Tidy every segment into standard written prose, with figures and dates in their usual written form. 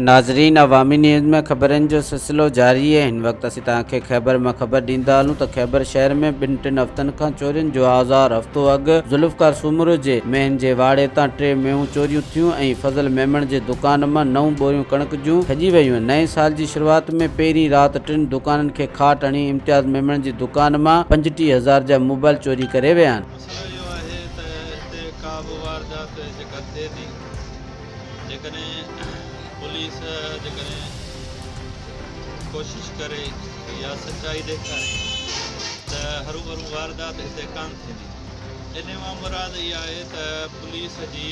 ناظرين عوامي نيوز ۾ خبرن جو سلسلو جاري آهي هن وقت اسين توهان کي خيبر مان خبر ڏيندا هلون ته خيبر شهر ۾ ٻن ٽن هفتن کان چورين جو آزار هفتو اڳ ذوالفقار سومرو جي مينهن جي واڙي تان ٽي مينهون چوريون ٿيون ۽ فضل ميمڻ جي دڪان مان نو ٻوريون ڪڻڪ جون کڄي ويون نئين سال جي شروعات ۾ پهرين رات ٽن دڪانن کي کاٽ هڻي امتياز ميمڻ جي دڪان مان 35 هزار جا موبائل چوري ڪري ويا آهن. مسئلو اهو آهي ته هتي ڪا به واردات جيڪا ٿئي ٿي جيڪڏهن پوليس جيڪڏهن ڪوشش ڪري يا سچائي ڏيکاري ته هروڀرو واردات هتي ڪانه ٿيندي. انهي مان مراد اها آهي ته پوليس جي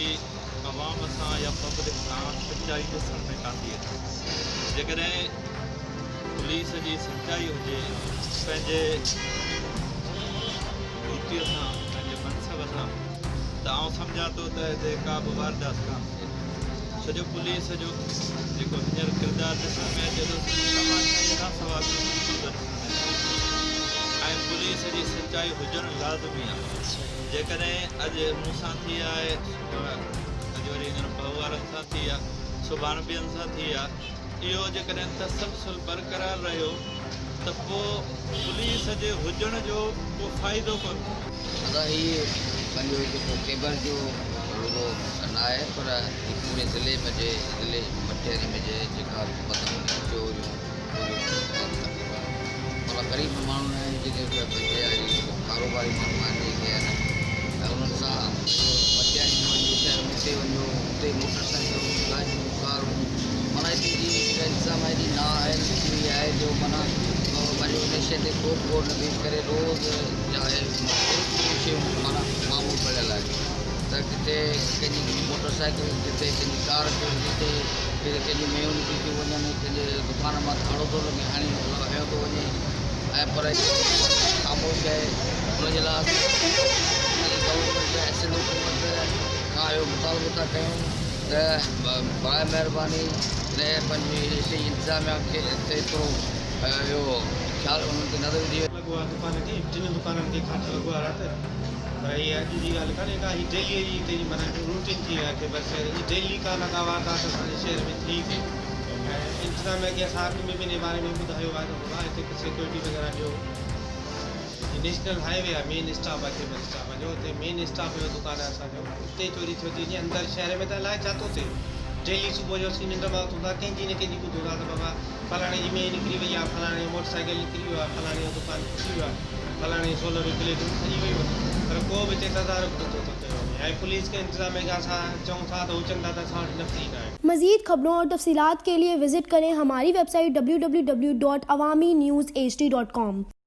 عوام سان يا پبلڪ سان سچائي ڏسڻ ۾ ڪانه ٿي اچي. جيڪڏهن پوليس جي سچائي هجي پنهنجي ڊيوٽيء سان پنهنجي منصب سان ته آئون سمجهان ٿو ته هتي ڪا به واردات ڪانه ٿئي ڇو جو پوليس جو جيڪو هينئر ڪردار ڏسڻ ۾ اچي ٿو سو تماشائيء کان سوا ٻيو ڪجهه ڪونه ٿو ڏسڻ ۾ اچي ۽ پوليس جي سچائي هجڻ لازمي آهي جيڪڏهن اڄ مون سان ٿي آهي اڄ وري هينئر ڀؤ وارن سان ٿي آهي سڀاڻ ٻين سان ٿي آهي اهو جيڪڏهن تسلسل برقرار رهيو ته پوء پوليس جي هجڻ جو ڪو فائدو ڪونه ٿيندو. ادا هي پنهنجو جيڪو خيبر جو رڳو نه آهي پر هي پوري ضلعي ۾ جي ضلعي مٽياري ۾ جي جيڪا بدامني چوريون ڦريون تقريبن مطلب غريب ماڻهو آهن جيڪي ڪاروباري ماڻهو آهن جيڪي آهن ۽ انهن سان مٽياري ۾ وڃو شهر ۾ اتي وڃو اتي موٽر سائيڪلون گاڏيون ڪارون معنيٰ هتي جي جيڪا انتظام آهي ايڏي نا اهل ٿي وئي آهي جو معنيٰ پنهنجو ان شيء تي ڪو به غور نه ٿي ڪري روز جا اهي اهڙيون شيون معنيٰ معمول بڻيل آهي ته ڪٿي ڪنهن جي موٽر سائيڪل ڪٿي ڪنهن جي ڪار چوري ٿي ٿئي ڪٿي ڪنهن جون ميون نڪري ٿيون وڃن ڪنهن جي دڪان مان ڌاڙو ٿو لڳي هڻي هنيو ٿو وڃي ۽ پر خاموش آهي ان جي لاء اسان گورنمينٽ ۽ سنڌ حڪومت کان اهو مطالبو ٿا ڪيون ته براء مهرباني ان پنهنجي هتي انتظاميا کي تي ٿورو اهو خيال انهن تي نظر وجهي. لڳو آهي دڪان کي ٽن دڪانن کي کاٽ لڳو آهي رات پر هي اڄ جي ڳالهه ڪانهي ڪا هي ڊيلي جي هتي جي معنيٰ روٽين ٿي ويو آهي خيبر شهر جي ڊيلي ڪا نه ڪا واردات اسان جي شهر ۾ ٿئي ئي ٿي ۽ انتظاميا کي اسان اڳ ۾ به انهي باري ۾ ٻڌايو آهي ته بابا هتي سيڪيورٽي وغيره ڏيو هي نيشنل هاء وي آهي مين اسٽاپ آهي خيبر اسٽاپ جو اتي مين اسٽاپ جو دڪان آهي اسان جو اتي چوري ٿيو ٿي وڃي اندر شهر ۾ ته الائي ڇا ٿو ٿئي ڊيلي صبح جو اسين ننڊ مان اٿون ٿا ڪنهن جي نه ڪنهن جي ٻڌون ٿا ته بابا فلاڻي جي مينهن نڪري وئي آهي فلاڻي جو موٽر سائيڪل نڪري ويو آهي فلاڻي جو دڪان کسي ويو آهي فلاڻي جون سولر جون پليٽون کڄي ويون آهن پر ڪو به هتي تدارڪ نٿو ٿو ڪيو وڃي ۽ پوليس کي انتظاميه کي اسان چئون ٿا ته هو چون ٿا ته اسان وٽ نفري ناهي. مزيد خبرون اور تفصيلات کے لئے وزٽ کریں ہماری ویب سائٹ www.awamiNewsHD.com.